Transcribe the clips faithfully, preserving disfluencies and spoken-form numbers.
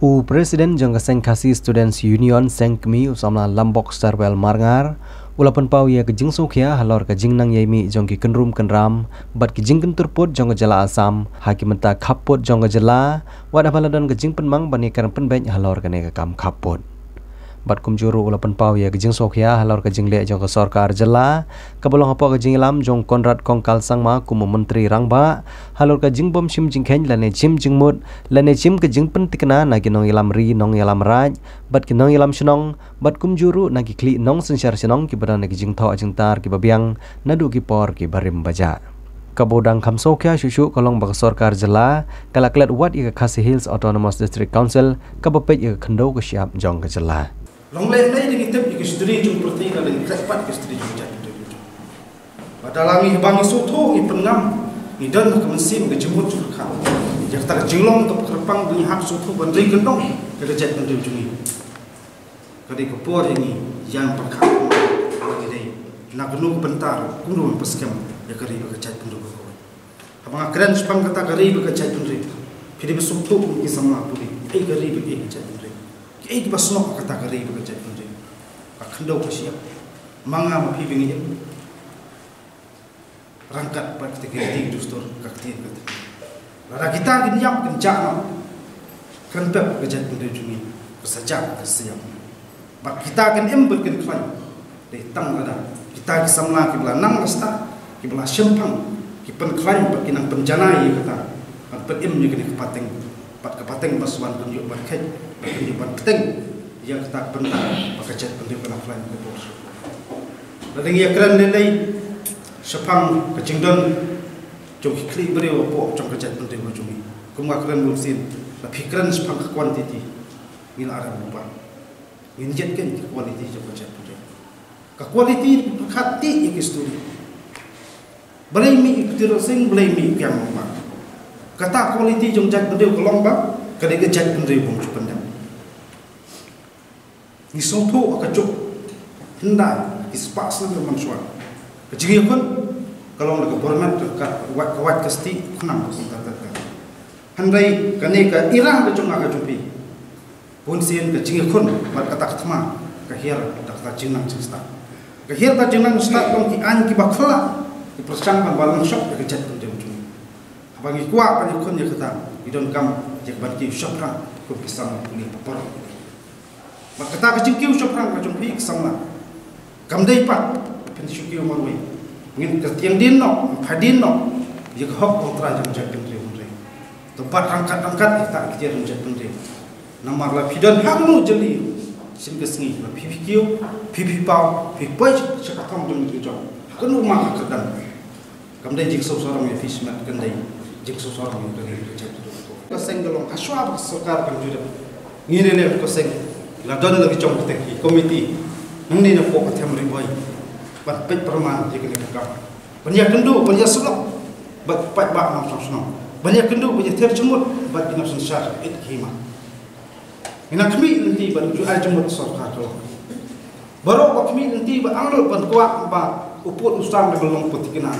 U President jong ka Seng Khasi Students Union Seng Kmie, u Samla Lambok Sarwel Marngar, u la pynpaw ïa ka jingsngewkhia halor ka jingnang ïaimih jong ki kynrum kynram bad ki jingkyntur pud jong ka jylla Assam ha ki mynta khappud jong ka jylla, wat haba la don ka jingpynmang ban ïakren pynbeit halor kane ka kam khappud. Bad kumjuh ruh u la pynpaw ïa ka jingsngewkhia halor ka jingleh jong ka sorkar jylla kaba long hapoh ka jingïalam jong Conrad Kongkal Sangma kum u Myntri Rangbah halor ka jingbym shim jingkheiñ lane shim jingmut lane shim ka jingpyntikna na ki nongïalam ri nongïalam raid bad ki nongïalam shnong bad kumjuh ruh na ki khlieh nongsynshar shnong kiba don na ki jingthoh jingtar kiba biang naduh ki por kiba rim ba jah. Kaba dang kham sngewkhia shuh shuh ka long ba ka sorkar jylla ka la klet wat ïa ka Khasi Hills Autonomous District Council kaba peit ïa ka khyndew ka shyiap jong ka jylla. Long lehnoh dang ïa tip ïa ka history jong pyrthei, la dang ïa klet pat ka history jong ka jaitbynriew. Bad da la ngi haba ngi sngewthuh ngi pynngam, ngi don ka mynsiem ka jingmut jingpyrkhat. Ïa kata ka jinglong kaba kyrpang ba ngi hap sngewthuh ban ri kyndong ïa ka jaitbynriew jong ngi. Ka dei ka por ïa ngi ïa pyrkhat ba ngi dei na kano ka bynta, kumno ban pynskhem ïa ka ri bad ka jaitbynriew ka kawei. Haba nga kren shaphang kata ka ri bad ka jaitbynriew, phi dei ban sngewthuh kum ki samla pule, kiei ka ri bad kiei ka jaitbynriew, kiei kiba snoh kata ka ri bad ka jaitbynriew. Ka khyndew ka shyiap, ma nga ma phi ba ngi im ryngkat bad kita ki riti ki dustur, ka ktien ka ktien. Lada kita kin ïap kin jah noh, kren pep ka jaitbynriew jong ngi ka sa jah ka sa ïap. Bad kita kin im bad kin khlaiñ dei tang lada kita ki samla kiba la nang la stad, kiba la shemphang, ki pynkhlaiñ bad ki nang pynjanai ïa kata ban pynim ïa kane ka pateng. Bad ka pateng ba sa wan pynïoh ban kheit, ban pynïoh ban ktieng ïa kata ka bynta ba ka jaitbynriew ka nang khlaiñ ka bor. Lada ngi ïa kren lei lei shaphang ka jingdon jong ki khlieh briew hapoh jong ka jaitbynriew jong ngi, kum nga kren bun sien, la phi kren shaphang ka quantity, ngi la arem u ba ngin ïa kren ka quality jong ka jaitbynriew. Ka quality pyrkhat ti ïa ki student. Balei mih ïa u Tirot Sing, balei mih ïa u Kiang Mamba? Kata quality jong jaitbynriew ka long ba ka dei ka jaitbynriew bym ju pyndem. Ngi sngewthuh ha ka juk hyndai ki spah snem mynshuwa. Ka jingïakhun ka long da ka bor met, ka wait, ka wait ka stieh khnang ka kumta ta ta. Hynrei kane ka era ka jong nga ka jong phi, bun sien ka jingïakhun bad kata ka thma ka hiar da kata jingnang jingstad. Ka hiar da jingnang jingstad long ki aiñ kiba khlaiñ, ki pyrshang ban wallam shop ïa ka jaitbynriew jong ngi. Haba ngi kwah ban ïakhun ïa kata, ngi donkam ïa ka ban kiew shaphrang kum ki samla pule ba paralok. Bad kata ka jingkiew shaphrang ka jong phi ki samla, kam dei pat phin shu kiew marwei. Ngin kyrtiang dien noh, ngin phai dien noh ïa ka hok kontra jong jaitbynriew hynrei. To bat ryngkat ryngkat ïa kata ka ktien jong jaitbynriew. Namar la phi don ha kano jylliew, sien ka sngi la phi phi kiew, phi phi paw, phi poi sha ka thong jong ngi jong ha kano ma ka kyrdan. Kam dei jingsngewsarong ïa phi shimet, kam dei jingsngewsarong ïa ka ri ka jaitbynriew. Ka seng ka long hashwa ba ka sorkar kam ju dep. Ngi ne lem ka seng la don la ki jong kita ki komiti nangne na pok ka them Ri Bhoi ban peit pyrman ïa kane ka kam, ban ïakynduh ban ïasyllok bad paidbah nongshong shnong, ban ïakynduh ban ïathir jingmut bad ki nongsynshar ïeit ki hima. Ngi nang khmih lynti ban ju ai jingmut sorkar ka long. Baroh ba khmih lynti ba angnud ban kwah ba u pud u sam da ban long pud thikna.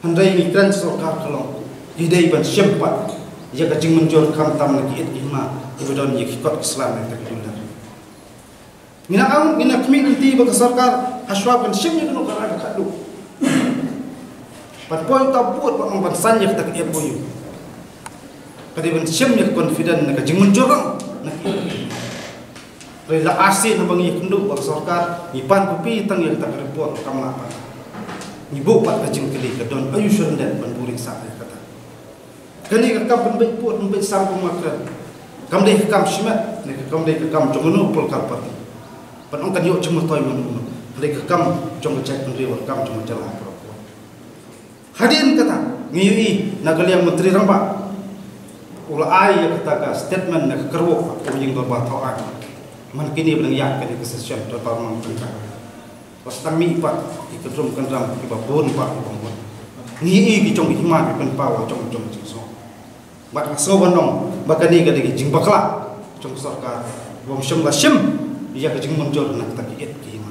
Hynrei ngi kren sorkar ka long, ngi dei ban shem pat ïa ka jingmynjur khamtam na ki ïeit ki hima kiba don ïa ki kot ki sla na ka jingdar. Ngi nang, ngi nang khmih lynti ba ka sorkar hashwa ban shem ïa kano ka rai ka khadduh ban poi ta bud ban ong ban sign ïa kata ka M O U. Ka dei ban shem ïa ka confident na ka jingmynjur na ki. Hynrei la arsien haba ngi ïakynduh bad ka sorkar, ngi pan copy tang ïa kata ka report kam lah pat. Ngi buh pat ka jingkylli ka don aïu shynrang ban buhrieh sah ïa kata. Kane ka kam pynbeit pud pynbeit sam kum nga kren, kam dei ka kam shimet ne kam dei ka kam jong kano political party ban ong kan ïoh jingmyntoi mano mano. Hynrei ka kam jong ka jaitbynriew, ka kam jong ka jylla baroh. Hadien kata ngi ïohi na ka liang Myntri Rangbah u la ai ïa kata ka statement na ka kyrwoh ka Ïing Dorbar Thaw Aiñ. Man kine ba dang ïaid kane ka session Dorbar Nongthymmai, ba sdang mih pat ki kynrum kynram kiba bun pat kiba bun. Ngi ïohi ki jong ki hima ki pynpaw jong jong jingsngew. Bad nga sngew ban ong ba kane ka dei ka jingbakla jong ka sorkar bym shym la shim ïa ka jingmynjur na kata ki ïeit ki hima.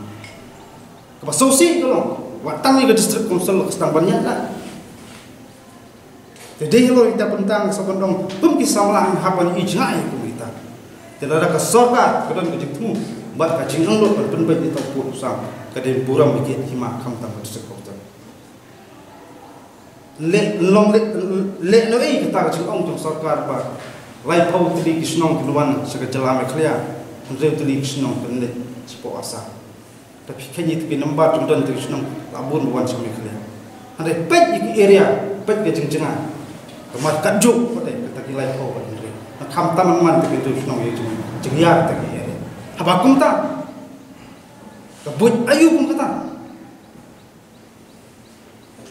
Kaba sngewsih ka long, wat tang ïa ka District Council ka sdang ban ïaid lad. Te dei halor ita bynta nga sa ban ong kum ki samla ngi hap ban ïohi jngai kum ita. Lada ka sorkar ka don ka jingthmu bad ka jingangnud ban pynbeit ïa uta u pud u sam, ka dei burom ïa ki hima khamtam ka district council. Leh long leh, leh noh ei kata ka jingong jong sorkar ba laiphew tylli ki shnong kin wan sha ka jylla Meghalaya, hynriew tylli ki shnong kin leit shapoh Assam. Te phi kheiñ ïa ki number jong don ki shnong la bun ba wan sha Meghalaya. Hynrei peit ïa ki area, peit ka jingjngai. Ka markatjuh pat te kata ki laiphew bad hynriew. Khamtam man te ki shnong ïa jong jingïar te ki area. Haba kumta ka buit aïu kum kata.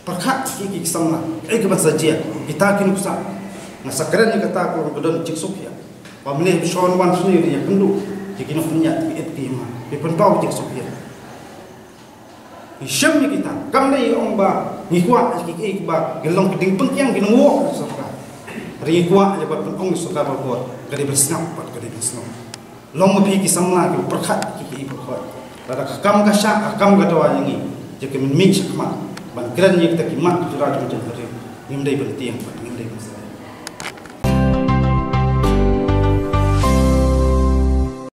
Pyrkhat ïa ki samla, eh, ka ban sa jia kita ki nuksa. Nga sa kren ïa kata ka long ka don jingsuk ïa. Ba mynne shon wan shane ïa kynduh ïa ki nongpynïaid ki et ki hima, ki pynpaw jingsuk ïa. Ngi shem ïa kita, kam dei ong ba ngi kwah ïa ki, ki ba ki long ki ding pynkiang ki nongwok sorkar. Hynrei ngi kwah ïa ba pynong sorkar ba bor, ka dei ban sngap bad ka dei ban sngap. Long ma phi ki samla ki pyrkhat ki, ki pyrkhat. Lada ka kam ka shah, ka kam ka dawa ïa ngi, ïa ki mynmiet shakhmat ban kren ïa kita ki mat ki jura jong jong ka ri. Ngim dei ban tieng bad ngim dei ban sngap.